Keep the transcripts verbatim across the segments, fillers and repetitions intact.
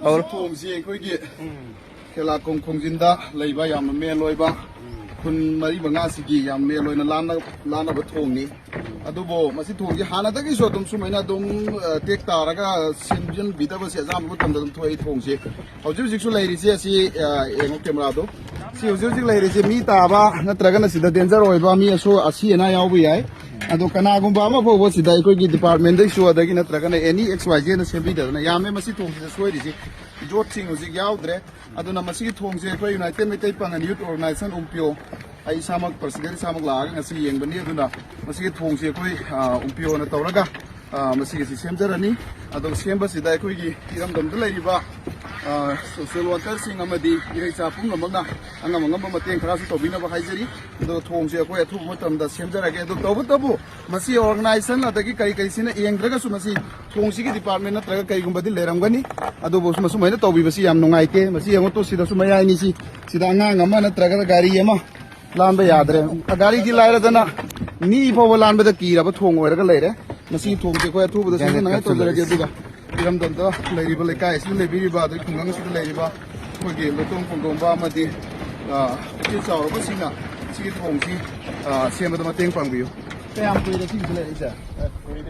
ꯍꯧꯔꯣ꯫ ꯊꯣꯡꯁꯤ ꯑꯩꯈꯣꯏꯒꯤ ꯈꯦꯂꯥꯈꯣꯡ ꯈꯣꯡꯖꯤꯟꯗ ꯂꯩꯕ ꯌꯥꯝꯅ ꯃꯦꯟ ꯑꯣꯏꯕ ꯈꯨꯟ ꯃꯔꯤ ꯃꯉꯥꯁꯤꯒꯤ ꯌꯥꯝ ꯃꯦꯟ ꯑꯣꯏꯅ ꯂꯥꯟꯅ-, ꯂꯥꯟꯅꯕ ꯊꯣꯡꯅꯤ꯫ ꯑꯗꯨꯕꯨ ꯃꯁꯤ ꯊꯣꯡꯁꯤ ꯍꯥꯟꯅꯗꯒꯤꯁꯨ ꯑꯗꯨꯝ ꯁꯨꯃꯥꯏꯅ ꯑꯗꯨꯝ, ꯑ, ꯇꯦꯛ ꯇꯥꯔꯒ ꯁꯦꯝꯖꯤꯟꯕꯤꯗꯕꯁꯦ ꯑꯌꯥꯝꯕ ꯃꯇꯝꯗ ꯑꯗꯨꯝ ꯊꯣꯛꯏ ꯊꯣꯡꯁꯤ꯫ ꯍꯧꯖꯤꯛ ꯍꯧꯖꯤꯛꯁꯨ ꯂꯩꯔꯤꯁꯦ ꯑꯁꯤ, ꯑ, ꯌꯦꯡꯉꯣ ꯀꯦꯃꯦꯔꯥꯗꯣ꯫ ꯁꯤ ꯍꯧꯖꯤꯛ ꯍꯧꯖꯤꯛ ꯂꯩꯔꯤꯁꯦ ꯃꯤ ꯇꯥꯕ ꯅꯠꯇ꯭ꯔꯒꯅ ꯁꯤꯗ ꯗꯦꯟꯖꯔ ꯑꯣꯏꯕ ꯃꯤ ꯑꯁꯣ-, ꯑꯁꯤ ꯑꯅꯥ ꯌꯥꯎꯕ ꯌꯥꯏ꯫ ꯑꯗꯣ ꯀꯅꯥꯒꯨꯝꯕ ꯑꯃ ꯐꯥꯎꯕ ꯁꯤꯗ ꯑꯩꯈꯣꯏꯒꯤ ꯗꯤꯄꯥꯔꯠꯃꯦꯟꯗꯩꯁꯨ ꯑꯗꯒꯤ ꯅꯠꯇ꯭ꯔꯒꯅ ꯑꯦꯅꯤ ꯑꯦꯛꯁ ꯋꯥꯏ ꯖꯦꯅ ꯁꯦꯝꯕꯤꯗꯗꯅ ꯌꯥꯝꯃꯦ ꯃꯁꯤ ꯊꯣꯡꯁꯤꯗ ꯁꯣꯏꯔꯤꯁꯤ꯫ ꯌꯣꯠꯁꯤꯡ ꯍꯧꯖꯤꯛ ꯌꯥꯎꯗ꯭ꯔꯦ꯫ ꯑꯗꯨꯅ ꯃꯁꯤꯒꯤ ꯊꯣꯡꯁꯦ ꯑꯩꯈꯣꯏ ꯌꯨꯅꯥꯏꯇꯦꯠ ꯃꯩꯇꯩ ꯄꯥꯡꯒꯜ ꯌꯨꯠ ꯑꯣꯔꯒꯅꯥꯏꯖꯦꯁꯟ ꯎꯝꯄꯤꯌꯣ, ꯑꯩ ꯏꯁꯥꯃꯛ ꯄ꯭ꯔꯁꯤꯗꯦꯟ ꯏꯁꯥꯃꯛ ꯂꯥꯛꯑꯒ ꯉꯁꯤ ꯌꯦꯡꯕꯅꯤ꯫ ꯑꯗꯨꯅ ꯃꯁꯤꯒꯤ ꯊꯣꯡꯁꯦ ꯑꯩꯈꯣꯏ, ꯑ, ꯎꯝꯄꯤꯌꯣꯅ ꯇꯧꯔꯒ, ꯑ, ꯃꯁꯤꯒꯤꯁꯤ ꯁꯦꯝꯖꯔꯅꯤ꯫ ꯑꯗꯣ ꯁꯦꯝꯕꯁꯤꯗ ꯑꯩꯈꯣꯏꯒꯤ ꯏꯔꯝꯗꯝꯗ ꯂꯩꯔꯤꯕ, ꯑ, ꯁꯣꯁꯤꯌꯦꯜ ꯋꯥꯔꯀꯔꯁꯤꯡ ꯑꯃꯗꯤ ꯏꯔꯩꯆꯥ ꯄꯨꯝꯅꯃꯛꯅ ꯑꯉꯝ ꯑꯉꯝꯕ ꯃꯇꯦꯡ ꯈꯔꯁꯨ ꯇꯧꯕꯤꯅꯕ ꯍꯥꯏꯖꯔꯤ꯫ ꯑꯗꯣ ꯊꯣꯡꯁꯦ ꯑꯩꯈꯣꯏ ꯑꯊꯨꯕ ꯃꯇꯝꯗ ꯁꯦꯝꯖꯔꯒꯦ꯫ ꯑꯗꯣ ꯇꯧꯕꯇꯕꯨ ꯃꯁꯤ ꯑꯣꯔꯒꯅꯥꯏꯖꯦꯁꯟ ꯑꯗꯒꯤ ꯀꯔꯤ ꯀꯔꯤꯁꯤꯅ ꯌꯦꯡꯗ꯭ꯔꯒꯁꯨ ꯃꯁꯤ ꯊꯣꯡꯁꯤꯒꯤ ꯗꯤꯄꯥꯔꯠꯃꯦꯟ ꯅꯠꯇ꯭ꯔꯒ ꯀꯔꯤꯒꯨꯝꯕꯗꯤ ꯂꯩꯔꯝꯒꯅꯤ꯫ ꯑꯗꯨꯕꯨ ꯁꯨꯝ ꯑꯁꯨꯃꯥꯏꯅ ꯇꯧꯕꯤꯕꯁꯤ ꯌꯥꯝ ꯅꯨꯡꯉꯥꯏꯇꯦ꯫ ꯃꯁꯤ ꯌꯦꯡꯉꯨ ꯇꯨ, ꯁꯤꯗꯁꯨ ꯃꯌꯥꯏꯅꯤ ꯁꯤ꯫ ꯁꯤꯗ ꯑꯉꯥꯡ ꯑꯃ ꯅꯠꯇ꯭ꯔꯒꯅ ꯒꯥꯔꯤ ꯑꯃ ꯂꯥꯟꯕ ꯌꯥꯗ꯭ꯔꯦ꯫ ꯒꯥꯔꯤꯗꯤ ꯂꯥꯏꯔꯗꯅ ꯃꯤ ꯐꯥꯎꯕ ꯂꯥꯟꯕꯗ ꯀꯤꯔꯕ ꯊꯣꯡ ꯑꯣꯏꯔꯒ ꯂꯩꯔꯦ꯫ ꯃꯁꯤꯒꯤ ꯊꯣꯡꯁꯦ ꯑꯩꯈꯣꯏ ꯑꯊꯨꯕꯗ ꯁꯦꯝꯖꯅꯉꯥꯏ ꯇꯧꯖꯔꯒꯦ꯫ ꯑꯗꯨꯒ ꯏꯔꯝꯗꯝꯗ ꯂꯩꯔꯤꯕ ꯂꯩꯀꯥꯏ ꯑꯁꯤꯗ ꯂꯩꯕꯤꯔꯤꯕ ꯑꯗꯩ ꯈꯨꯡꯒꯪ ꯑꯁꯤꯗ ꯂꯩꯔꯤꯕ ꯑꯩꯈꯣꯏꯒꯤ ꯂꯣꯏꯇꯣꯡ ꯈꯣꯡꯗꯣꯡꯕ ꯑꯃꯗꯤ, ꯑ, ꯄꯨꯛꯆꯦꯜ ꯆꯥꯎꯔꯕꯁꯤꯡꯅ ꯁꯤꯒꯤ ꯊꯣꯡꯁꯤ, ꯑ, ꯁꯦꯝꯕꯗ ꯃꯇꯦꯡ ꯄꯥꯡꯕꯤꯌꯨ꯫ ꯀꯌꯥꯝ ꯀꯨꯏꯔꯦ ꯁꯤꯒꯤꯁꯤ ꯂꯩꯔꯛꯏꯁꯦ?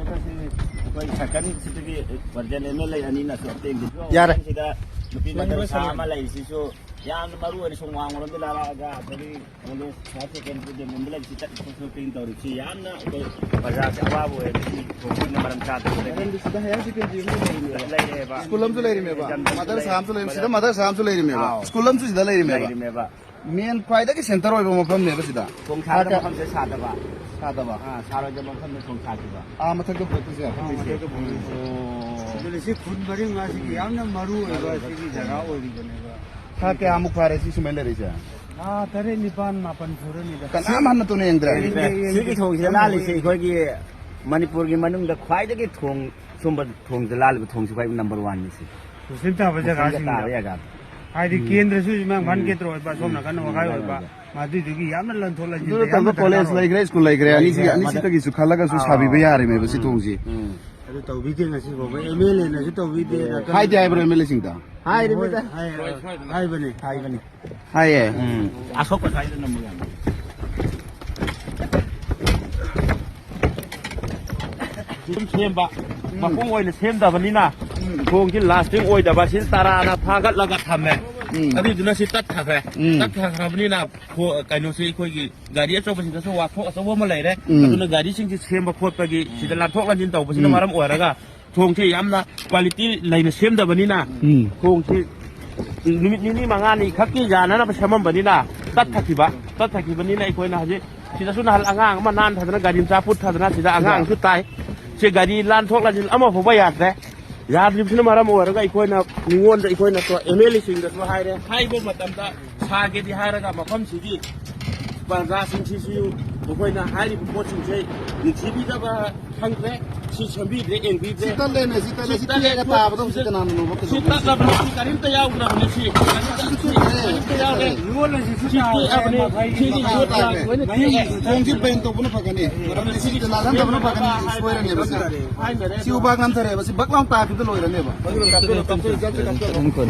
ꯑꯩꯈꯣꯏ ꯁꯥꯏꯀꯜꯁꯤꯗꯒꯤ ꯄ꯭ꯔꯖꯦꯟ ꯑꯦꯝ ꯑꯦꯜ ꯑꯦ ꯑꯅꯤꯅꯁꯨ ꯑꯇꯦꯡ ꯌꯥꯔꯦ꯫ ꯁꯤꯗ ꯅꯨꯄꯤ ꯃꯗꯔꯁꯥ ꯑꯃ ꯂꯩꯔꯤꯁꯤꯁꯨ ꯌꯥꯝꯅ ꯃꯔꯨ ꯑꯣꯏꯅ ꯁꯣꯡꯋꯥꯡ ꯂꯣꯝꯗ ꯂꯥꯛꯑꯒ ꯑꯗꯒꯤ ꯀꯣꯂꯦꯖ ꯍꯥꯌꯔ ꯁꯦꯀꯦꯟꯗꯔꯤ ꯗꯦꯝ ꯂꯣꯝꯗ ꯂꯩꯕꯁꯤ ꯆꯠ ꯆꯠꯊꯣꯛ ꯆꯠꯁꯤꯟ ꯇꯧꯔꯤꯕꯁꯤ ꯌꯥꯝꯅ ꯑꯩꯈꯣꯏ ꯄ꯭ꯔꯖꯥꯁꯦ ꯑꯋꯥꯕ ꯑꯣꯏꯔꯒꯗꯤ ꯊꯣꯛꯄꯅ ꯃꯔꯝ ꯆꯥꯗꯕꯗꯒꯤ ꯃꯔꯝꯗꯤ ꯁꯤꯗ ꯍꯥꯌꯔ ꯁꯦꯀꯦꯟꯗꯔꯤ ꯑꯃ ꯂꯩꯔꯤꯅꯦꯕ꯫ ꯂꯩꯔꯦꯕ꯫ ꯁ꯭ꯀꯨꯜ ꯑꯃꯁꯨ ꯂꯩꯔꯤꯃꯦꯕ꯫ ꯃꯗꯔꯁꯥ ꯑꯃꯁꯨ ꯂꯩꯔꯤꯃꯦꯕ꯫ ꯑꯥꯎ꯫ ꯁ꯭ꯀꯨꯜ ꯑꯃꯁꯨ ꯁꯤꯗ ꯂꯩꯔꯤꯃꯦꯕ꯫ ꯂꯩꯔꯤꯃꯦꯕ꯫ ꯃꯦꯟ ꯈ꯭ꯋꯥꯏꯗꯒꯤ ꯁꯦꯟꯇꯔ ꯑꯣꯏꯕ ꯃꯐꯝꯅꯦꯕ ꯁꯤꯗ꯫ ꯊꯣꯡ ꯁꯥꯒꯗꯕ ꯃꯐꯝꯁꯦ ꯁꯥꯗꯕ꯫ ꯁꯥꯗꯕ꯫ ꯑꯥ, ꯁꯥꯔꯣꯏꯗꯕ ꯃꯐꯝꯗ ꯊꯣꯡ ꯁꯥꯈꯤꯕ꯫ ꯑꯥ, ꯃꯊꯛꯇ ꯄꯨꯔꯛꯇꯣꯏꯁꯦ꯫ ꯑꯥ, ꯃꯊꯛꯇ ꯄꯨꯔꯛꯇꯣꯏꯁꯦ꯫ ꯑꯣ꯫ ꯑꯗꯨꯅ ꯁꯤ ꯈꯨꯟ ꯃꯔꯤ ꯃꯉꯥꯁꯤꯒꯤ ꯌꯥꯝꯅ ꯃꯔꯨ ꯑꯣꯏꯕ ꯁꯤꯒꯤ ꯖꯒꯥ ꯑꯣꯏꯔꯤꯕꯅꯦꯕ꯫ ꯊꯥ ꯀꯌꯥꯃꯨꯛ ꯐꯥꯔꯦ ꯁꯤ ꯁꯨꯃꯥꯏꯅ ꯂꯩꯔꯤꯁꯦ? ꯊꯥ ꯇꯔꯦꯠ ꯅꯤꯄꯥꯜ ꯃꯥꯄꯜ ꯁꯨꯔꯅꯤꯗ꯫ ꯀꯅꯥꯝ ꯍꯟꯅ ꯇꯨꯅ ꯌꯦꯡꯗ꯭ꯔꯦ? ꯌꯦꯡꯗꯦ, ꯌꯦꯡꯗꯦ꯫ ꯁꯤꯒꯤ ꯊꯣꯡꯁꯤꯗ ꯂꯥꯜꯂꯤꯁꯦ ꯑꯩꯈꯣꯏꯒꯤ ꯃꯅꯤꯄꯨꯔꯒꯤ ꯃꯅꯨꯡꯗ ꯈ꯭ꯋꯥꯏꯗꯒꯤ ꯊꯣꯡ, ꯁꯨꯝꯕ ꯊꯣꯡꯁꯤꯗ ꯂꯥꯜꯂꯤꯕ ꯊꯣꯡꯁꯤ ꯈ꯭ꯋꯥꯏ ꯅꯝꯕꯔ ꯋꯥꯟꯅꯤ ꯁꯤ꯫ ꯃꯨꯁꯂꯤꯝ ꯇꯥꯕ ꯃꯨꯁꯂꯤꯝꯒ ꯖꯒꯥꯁꯤꯡꯗ꯫ ꯇꯥꯕ ꯖꯒꯥꯗꯣ꯫ ꯍꯥꯏꯗꯤ ꯎꯝ꯫ ꯀꯦꯟꯗ꯭ꯔꯁꯨ ꯏꯃꯥ ꯏꯝꯐꯥꯜ ꯎꯝ꯫ ꯀꯦꯟꯗ꯭ꯔ ꯑꯣꯏꯕ, ꯑꯁꯣꯝ ꯎꯝ꯫ ꯅꯥꯀꯟꯅ ꯎꯝ, ꯋꯥꯒꯥꯏ ꯋꯥꯒꯥꯏ ꯑꯣꯏꯕ꯫ ꯑꯣꯏꯕ꯫ ꯃꯗꯨꯏꯗꯨꯒꯤ ꯌꯥꯝꯅ ꯂꯟꯊꯣꯛ ꯂꯟꯁꯤꯟꯗ ꯑꯗꯨ ꯌꯥꯝꯅ ꯃꯇꯝꯗ ꯀꯣꯂꯦꯖ ꯗꯔꯀꯥꯔ ꯑꯣꯏ꯫ ꯂꯩꯈ꯭ꯔꯦ, ꯁ꯭ꯀꯨꯜ ꯂꯩꯈ꯭ꯔꯦ, ꯑꯅꯤꯁꯤ, ꯂꯩꯈ꯭ꯔꯦ꯫ ꯑꯅꯤꯁꯤꯗꯒꯤꯁꯨ ꯈꯜꯂꯒꯁꯨ ꯑꯥ꯫ ꯁꯥꯕꯤꯕ ꯌꯥꯔꯦꯃꯦꯕ ꯁꯤ ꯎꯝ꯫ ꯊꯣꯡꯁꯤ꯫ ꯎꯝ꯫ ꯇꯧꯕꯤꯗꯦ ꯉꯁꯤ ꯐꯥꯎꯕ, ꯑꯦꯝ ꯑꯦꯜ ꯑꯦꯅꯁꯨ ꯇꯧꯕꯤꯗꯦ꯫ ꯍꯥꯏꯗꯦ ꯍꯥꯏꯕ꯭ꯔꯣ ꯑꯦꯝ ꯑꯦꯜ ꯑꯦꯁꯤꯡꯗ? ꯍꯥꯏꯔꯤꯃꯤꯗ꯫ ꯍꯣꯏ, ꯍꯥꯏ-, ꯍꯥꯏꯕꯅꯤ꯫ ꯍꯥꯏꯕꯅꯤ꯫ ꯍꯥꯏꯌꯦ꯫ ꯎꯝ꯫ ꯑꯁꯣꯛꯄ ꯁ꯭ꯋꯥꯏꯗ ꯅꯝꯕ ꯌꯥꯅꯤ꯫ ꯑꯗꯨꯝ ꯁꯦꯝꯕ꯫ ꯎꯝ꯫ ꯃꯄꯨꯡ ꯑꯣꯏꯅ ꯁꯦꯝꯗꯕꯅꯤꯅ ꯎꯝ꯫ ꯊꯣꯡꯁꯤ ꯂꯥꯁꯇꯤꯡ ꯑꯣꯏꯗꯕ ꯁꯤ ꯇꯔꯥꯅ ꯐꯥꯒꯠꯂꯒ ꯊꯝꯃꯦ꯫ ꯎꯝ꯫ ꯑꯗꯨꯗꯨꯅ ꯁꯤ ꯇꯠꯊꯈ꯭ꯔꯦ꯫ ꯎꯝ꯫ ꯇꯠꯊꯈ꯭ꯔꯕꯅꯤꯅ ꯈꯣ-, ꯀꯩꯅꯣꯁꯤ ꯑꯩꯈꯣꯏꯒꯤ ꯒꯥꯔꯤ ꯑꯆꯧꯕꯁꯤꯡꯗꯁꯨ ꯋꯥꯊꯣꯛ ꯑꯆꯧꯕ ꯑꯃ ꯂꯩꯔꯦ꯫ ꯎꯝ꯫ ꯑꯗꯨꯅ ꯒꯥꯔꯤꯁꯤꯡꯁꯤ ꯁꯦꯝꯕ ꯈꯣꯠꯄꯒꯤ ꯁꯤꯗ ꯂꯥꯟꯊꯣꯛ ꯂꯥꯟꯁꯤꯟ ꯇꯧꯕꯁꯤꯅ ꯎꯝ꯫ ꯃꯔꯝ ꯑꯣꯏꯔꯒ ꯊꯣꯡꯁꯤ ꯌꯥꯝꯅ quality ꯂꯩꯅ ꯁꯦꯝꯗꯕꯅꯤꯅ ꯎꯝ꯫ ꯊꯣꯡꯁꯤ ꯅꯨꯃꯤꯠ ꯅꯤꯅꯤ ꯃꯉꯥꯅꯤ ꯈꯛꯀꯤ ꯌꯥꯅꯅꯕ ꯁꯦꯝꯃꯝꯕꯅꯤꯅ ꯇꯠꯊꯈꯤꯕ, ꯇꯠꯊꯈꯤꯕꯅꯤꯅ ꯑꯩꯈꯣꯏꯅ ꯍꯧꯖꯤꯛ ꯁꯤꯗꯁꯨ ꯅꯍꯥꯟ ꯑꯉꯥꯡ ꯑꯃ ꯅꯥꯟꯊꯗꯅ ꯒꯥꯔꯤ ꯃꯆꯥ ꯄꯨꯠꯊꯗꯅ ꯁꯤꯗ ꯑꯉꯥꯡꯁꯨ ꯇꯥꯏ꯫ ꯁꯤ ꯒꯥꯔꯤ ꯂꯥꯟꯊꯣꯛ ꯂꯥꯟꯁꯤꯟ ꯑꯃ ꯐꯥꯎꯕ ꯌꯥꯗ꯭ꯔꯦ꯫ ꯌꯥꯗ꯭ꯔꯤꯕꯁꯤꯅ ꯃꯔꯝ ꯑꯣꯏꯔꯒ ꯑꯩꯈꯣꯏꯅ ꯃꯤꯉꯣꯟꯗ, ꯑꯩꯈꯣꯏꯅ ꯑꯦꯝ ꯑꯦꯜ ꯑꯦꯁꯤꯡꯗꯁꯨ ꯍꯥꯏꯔꯦ꯫ ꯍꯥꯏꯕ ꯃꯇꯝꯗ ꯁꯥꯒꯦꯗꯤ ꯍꯥꯏꯔꯒ ꯃꯐꯝꯁꯤꯒꯤ ꯄ꯭ꯔꯖꯥꯁꯤꯡꯁꯤꯁꯨ ꯃꯈꯣꯏꯅ ꯍꯥꯏꯔꯤꯕ ꯄꯣꯠꯁꯤꯡꯁꯦ ꯅꯨꯡꯁꯤꯕꯤꯗꯕ ꯈꯪꯗ꯭ꯔꯦ꯫ ꯁꯤ ꯁꯦꯝꯕꯤꯗ꯭ꯔꯦ, ꯌꯦꯡꯕꯤꯗ꯭ꯔꯦ꯫ ꯁꯤ ꯇꯠꯂꯦꯅꯦ, ꯁꯤ ꯇꯠꯂꯦ, ꯁꯤ ꯁꯤ ꯇꯠꯂꯦ, ꯇꯦꯛꯑꯒ ꯇꯥꯕꯗꯣ ꯁꯤ ꯀꯅꯥꯅꯅꯣꯕ ꯁꯤ ꯀꯩꯗꯧꯕ? ꯇꯠꯂꯕꯅꯤ, ꯁꯤ ꯀꯔꯤꯝꯇ ꯌꯥꯎꯗ꯭ꯔꯕꯅꯤ, ꯁꯤ ꯀꯔꯤꯝꯇ, ꯁꯤ ꯀꯔꯤꯝꯇ ꯌꯥꯎꯗ꯭ꯔꯦ꯫ ꯁꯤ ꯇꯦꯛꯑꯕꯅꯤ꯫ ꯁꯤꯒꯤ ꯌꯣꯠ ꯂꯥꯛ ꯂꯣꯏꯅ ꯊꯦꯡꯉꯦ꯫ ꯊꯣꯡꯁꯤ ꯕꯦꯟ ꯇꯧꯕꯅ ꯐꯒꯅꯤ꯫ ꯃꯔꯝꯗꯤ ꯁꯤ ꯅꯥꯜꯍꯟꯗꯕꯅ ꯐꯒꯅꯤ, ꯁꯤ ꯁꯣꯏꯔꯅꯦꯕ ꯁꯤ꯫ ꯁꯤ ꯎꯕꯥꯛ ꯅꯥꯟꯊꯔꯦꯕ, ꯁꯤ ꯕꯛ ꯂꯥꯎ ꯇꯥꯈꯤꯕꯗ ꯂꯣꯏꯔꯅꯦꯕ꯫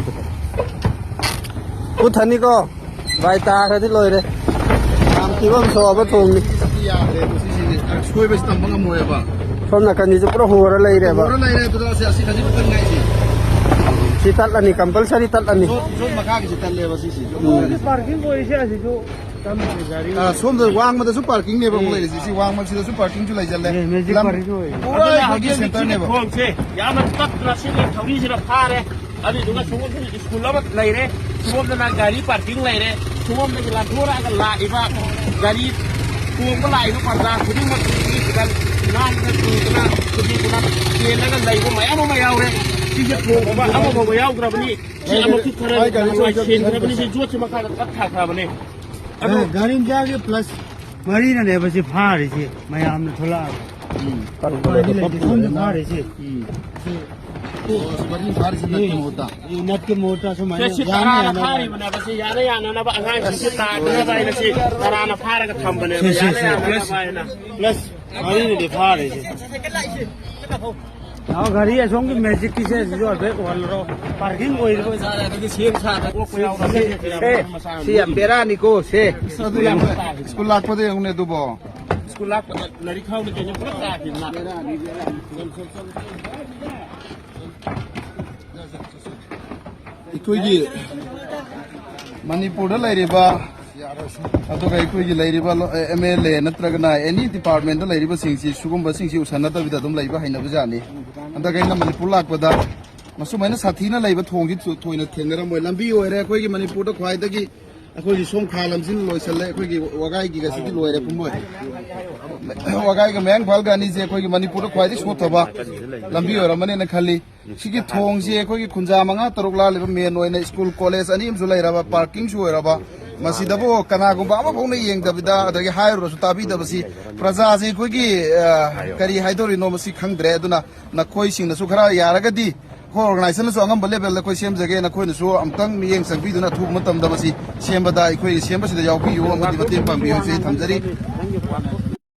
ꯄꯨꯊꯅꯤꯀꯣ꯫ ꯚꯥꯏ, ꯇꯥꯈ꯭ꯔꯗꯤ ꯂꯣꯏꯔꯦ꯫ ꯌꯥꯝ ꯐꯤꯕꯝ ꯁꯣꯛꯑꯕ ꯊꯣꯡꯅꯤ꯫ ꯁꯤꯗꯤ ꯌꯥꯗ꯭ꯔꯦ, ꯁꯤꯁꯤꯗꯤ ꯁꯣꯏꯕꯁꯤ ꯇꯝꯕ ꯉꯝꯃꯣꯏꯕ꯫ ꯁꯣꯝ ꯅꯥꯀꯟꯒꯤꯁꯨ ꯄꯨꯔꯥ ꯍꯣꯔ ꯂꯩꯔꯦꯕ꯫ ꯍꯣꯔ ꯂꯩꯔꯦ, ꯑꯗꯨꯗ ꯑꯁꯤ, ꯑꯁꯤ ꯈꯖꯤꯛ ꯈꯛꯇꯪ ꯉꯥꯏꯁꯤ꯫ ꯁꯤ ꯇꯠꯂꯅꯤ, ꯀꯝꯄꯜꯁꯔꯤ ꯇꯠꯂꯅꯤ꯫ ꯖꯣꯠ, ꯖꯣꯠ ꯃꯈꯥꯒꯤꯁꯤ ꯇꯠꯂꯦꯕ ꯁꯤꯁꯤ꯫ ꯎꯝ꯫ ꯄꯥꯔꯀꯤꯡ ꯑꯣꯏꯔꯤꯁꯦ ꯑꯁꯤꯁꯨ ꯆꯪꯗ꯭ꯔꯤ ꯒꯥꯔꯤ꯫ ꯑꯥ, ꯁꯣꯝꯗ ꯋꯥꯡꯃꯗꯁꯨ ꯄꯥꯔꯀꯤꯡꯅꯦꯕ ꯑꯃꯨꯛ ꯂꯩꯔꯤꯁꯦ꯫ ꯁꯤ ꯋꯥꯡꯃ ꯁꯤꯗꯁꯨ ꯄꯥꯔꯀꯤꯡꯁꯨ ꯂꯩꯁꯜꯂꯦ꯫ ꯑꯦ, ꯃꯦꯖꯤꯛ ꯂꯝ ꯄꯥꯔꯀꯤꯡꯁꯨ ꯑꯣꯏꯌꯦ꯫ ꯄꯨꯔꯥ ꯑꯗꯨꯅ ꯑꯩꯈꯣꯏꯒꯤ ꯍꯧꯖꯤꯛ ꯍꯧꯖꯤꯛꯁꯤꯒꯤ ꯁꯦꯟꯇꯔꯅꯦꯕ꯫ ꯊꯣꯡꯁꯦ ꯌꯥꯝꯅ ꯇꯞꯅ ꯁꯤꯒꯤ ꯊꯧꯔꯤꯁꯤꯅ ꯐꯥꯔꯦ꯫ ꯑꯗꯨꯗꯨꯒ ꯁꯣꯝꯗ ꯁ꯭ꯀꯨꯜ ꯑꯃ ꯂꯩꯔꯦ, ꯁꯣꯝꯗꯅ ꯒꯥꯔꯤ ꯄꯥꯔꯀꯤꯡ ꯂꯩꯔꯦ, ꯁꯣꯝꯗꯒꯤ ꯂꯥꯟꯊꯣꯔꯛꯑꯒ ꯂꯥꯛꯏꯕ ꯒꯥꯔꯤ ꯇꯣꯡꯕ ꯂꯥꯛꯏꯕ ꯄ꯭ꯔꯖꯥ ꯈꯨꯗꯤꯡꯃꯛꯁꯤꯒꯤ ꯁꯤꯗ ꯅꯥꯟꯅ ꯇꯨꯗꯅ, ꯈꯨꯗꯤꯡꯗꯨꯅ ꯀꯦꯜꯂꯒ ꯂꯩꯕ ꯃꯌꯥꯝ ꯑꯃ ꯌꯥꯎꯔꯦ꯫ ꯁꯤꯁꯦ ꯊꯣꯡꯕ ꯑꯃꯐꯥꯎꯕ ꯌꯥꯎꯗ꯭ꯔꯕꯅꯤ꯫ ꯁꯤ ꯑꯃꯨꯛꯁꯨ ꯈꯔ ꯅꯨꯡꯉꯥꯏ ꯁꯦꯟꯈ꯭ꯔꯕꯅꯤ꯫ ꯁꯤ ꯌꯣꯠꯁꯤ ꯃꯈꯥꯗ ꯇꯠꯊꯈ꯭ꯔꯕꯅꯤ꯫ ꯑꯗꯨ ꯑꯦ, ꯒꯥꯔꯤ ꯃꯆꯥꯒꯤ ꯄ꯭ꯂꯁ ꯃꯔꯤꯅꯅꯦꯕ ꯁꯤ ꯐꯥꯔꯤꯁꯦ, ꯃꯌꯥꯝꯅ ꯊꯣꯛꯂꯛꯑꯒ꯫ ꯎꯝ꯫ ꯎꯄꯥꯏꯗꯤ ꯂꯩꯇꯦ, ꯁꯣꯝꯗ ꯐꯥꯔꯤꯁꯦ꯫ ꯎꯝ꯫ ꯁꯤ ꯑꯣ, ꯁꯤ ꯃꯔꯤ ꯐꯥꯔꯤꯁꯦ ꯅꯠꯀꯤ ꯃꯍꯨꯠꯇ꯫ ꯅꯠꯀꯤ ꯃꯍꯨꯠꯇ ꯁꯨꯃꯥꯏꯅ ꯁꯤ ꯌꯥꯅ ꯇꯔꯥꯅ ꯌꯥꯅꯕ꯫ ꯐꯥꯔꯤꯕꯅꯦꯕ, ꯁꯤ ꯌꯥꯅ ꯌꯥꯅꯅꯕ ꯑꯉꯥꯡꯁꯤꯡꯁꯦ ꯇꯥꯗꯅꯕ ꯍꯥꯏꯅ ꯁꯤ ꯇꯔꯥꯅ ꯐꯥꯔꯒ ꯊꯝꯕꯅꯦꯕ, ꯁꯤ, ꯁꯤ, ꯌꯥꯅ ꯁꯤ, ꯌꯥꯅꯅꯕ ꯄ꯭ꯂꯁ, ꯍꯥꯏꯅ꯫ ꯄ꯭ꯂꯁ ꯃꯔꯤꯅꯗꯤ ꯐꯥꯔꯤꯁꯦ꯫ ꯑꯣ, ꯒꯥꯔꯤ ꯑꯁꯣꯝꯒꯤ ꯃꯦꯖꯤꯛꯀꯤꯁꯦ ꯁꯤꯁꯨ ꯍꯥꯏꯐꯦꯠ ꯎꯍꯜꯂꯣ꯫ ꯄꯥꯔꯀꯤꯡ ꯑꯣꯏꯔꯤꯕ ꯑꯣꯏ-, ꯁꯥꯔ, ꯑꯗꯨꯗꯤ ꯁꯦꯝ ꯁꯥꯗꯅ ꯀꯣꯛꯄ ꯌꯥꯎꯔꯕꯅꯦ꯫ ꯁꯦ, ꯁꯤ ꯌꯥꯝ ꯕꯦꯔꯥꯅꯤꯀꯣ, ꯁꯦ꯫ ꯑꯗꯨ ꯌꯥꯝ ꯁ꯭ꯀꯨꯜ ꯂꯥꯛꯄꯗ ꯌꯦꯡꯉꯨꯅꯦ ꯑꯗꯨꯕꯣ꯫ ꯁ꯭ꯀꯨꯜ ꯂꯥꯛꯄꯗ ꯂꯥꯏꯔꯤꯛ ꯈꯥꯎꯅ ꯀꯩꯅꯣ ꯄꯨꯂꯞ ꯇꯥꯈꯤꯗꯅ꯫ ꯑꯩꯈꯣꯏꯒꯤ ꯃꯅꯤꯄꯨꯔꯗ ꯂꯩꯔꯤꯕ, ꯑꯗꯨꯒ ꯑꯩꯈꯣꯏꯒꯤ ꯂꯩꯔꯤꯕ ꯂꯣ-, ꯑꯦꯝ ꯑꯦꯜ ꯑꯦ ꯅꯠꯇ꯭ꯔꯒꯅ ꯑꯦꯅꯤ ꯗꯤꯄꯥꯔꯠꯃꯦꯟꯗ ꯂꯩꯔꯤꯕꯁꯤꯡꯁꯤ ꯁꯤꯒꯨꯝꯕꯁꯤꯡꯁꯤ ꯎꯁꯟꯅꯗꯕꯤꯗ ꯑꯗꯨꯝ ꯂꯩꯕ ꯍꯩꯅꯕꯖꯥꯠꯅꯤ꯫ ꯍꯟꯗꯛ ꯑꯩꯅ ꯃꯅꯤꯄꯨꯔ ꯂꯥꯛꯄꯗ ꯃꯁꯨꯃꯥꯏꯅ ꯁꯥꯊꯤꯅ ꯂꯩꯕ ꯊꯣꯡꯁꯤ ꯊꯣ-, ꯊꯣꯏꯅ ꯊꯦꯡꯅꯔꯝꯃꯣꯏ꯫ ꯂꯝꯕꯤ ꯑꯣꯏꯔꯦ ꯑꯩꯈꯣꯏꯒꯤ ꯃꯅꯤꯄꯨꯔꯗ ꯈ꯭ꯋꯥꯏꯗꯒꯤ, ꯑꯩꯈꯣꯏꯒꯤ ꯁꯣꯝ ꯈꯥ ꯂꯝꯁꯤꯅ ꯂꯣꯏꯁꯜꯂꯦ, ꯑꯩꯈꯣꯏꯒꯤ ꯋꯥꯒꯥꯏꯒꯤ ꯉꯁꯤꯗꯤ ꯂꯣꯏꯔꯦ ꯄꯨꯝꯕꯣꯏ꯫ ꯋꯥꯒꯥꯏꯒ ꯃꯌꯥꯡ ꯏꯝꯐꯥꯜꯒ ꯑꯅꯤꯁꯦ ꯑꯩꯈꯣꯏꯒꯤ ꯃꯅꯤꯄꯨꯔꯗ ꯈ꯭ꯋꯥꯏꯗꯒꯤ ꯁꯣꯠꯊꯕ ꯂꯝꯕꯤ ꯑꯣꯏꯔꯝꯃꯅꯦꯅ ꯈꯜꯂꯤ꯫ ꯁꯤꯒꯤ ꯊꯣꯡꯁꯤ ꯑꯩꯈꯣꯏꯒꯤ ꯈꯨꯟꯖꯥ ꯃꯉꯥ ꯇꯔꯨꯛ ꯂꯥꯜꯂꯤꯕ ꯃꯦꯟ ꯑꯣꯏꯅ ꯁ꯭ꯀꯨꯜ ꯀꯣꯂꯦꯖ ꯑꯅꯤ ꯑꯃꯁꯨ ꯂꯩꯔꯕ, ꯄꯥꯔꯀꯤꯡꯁꯨ ꯑꯣꯏꯔꯕ, ꯃꯁꯤꯗꯕꯨ ꯀꯅꯥꯒꯨꯝꯕ ꯑꯃꯐꯥꯎꯅ ꯌꯦꯡꯗꯕꯤꯗ, ꯑꯗꯒꯤ ꯍꯥꯏꯔꯨꯔꯁꯨ ꯇꯥꯕꯤꯗꯕꯁꯤ ꯄ꯭ꯔꯖꯥꯁꯤ ꯑꯩꯈꯣꯏꯒꯤ, ꯑ, ꯀꯔꯤ ꯍꯥꯏꯗꯣꯔꯤꯅꯣ ꯃꯁꯤ ꯈꯪꯗ꯭ꯔꯦ꯫ ꯑꯗꯨꯅ ꯅꯈꯣꯏꯁꯤꯡꯅꯁꯨ ꯈꯔ ꯌꯥꯔꯒꯗꯤ ꯑꯩꯈꯣꯏ ꯑꯣꯔꯒꯅꯥꯏꯖꯦꯁꯟꯅꯁꯨ ꯑꯉꯝꯕ ꯂꯦꯚꯦꯜꯗ ꯑꯩꯈꯣꯏ ꯁꯦꯝꯖꯒꯦ, ꯅꯈꯣꯏꯅꯁꯨ ꯑꯃꯨꯛꯇꯪ ꯃꯤꯠꯌꯦꯡ ꯆꯪꯕꯤꯗꯨꯅ ꯑꯊꯨꯕ ꯃꯇꯝꯗ ꯃꯁꯤ ꯁꯦꯝꯕꯗ ꯑꯩꯈꯣꯏ ꯁꯦꯝꯕꯁꯤꯗ ꯌꯥꯎꯕꯤꯌꯨ ꯑꯃꯗꯤ ꯃꯇꯦꯡ ꯄꯥꯡꯕꯤꯌꯨ ꯍꯥꯏꯕꯁꯤ ꯑꯩ ꯊꯝꯖꯔꯤ꯫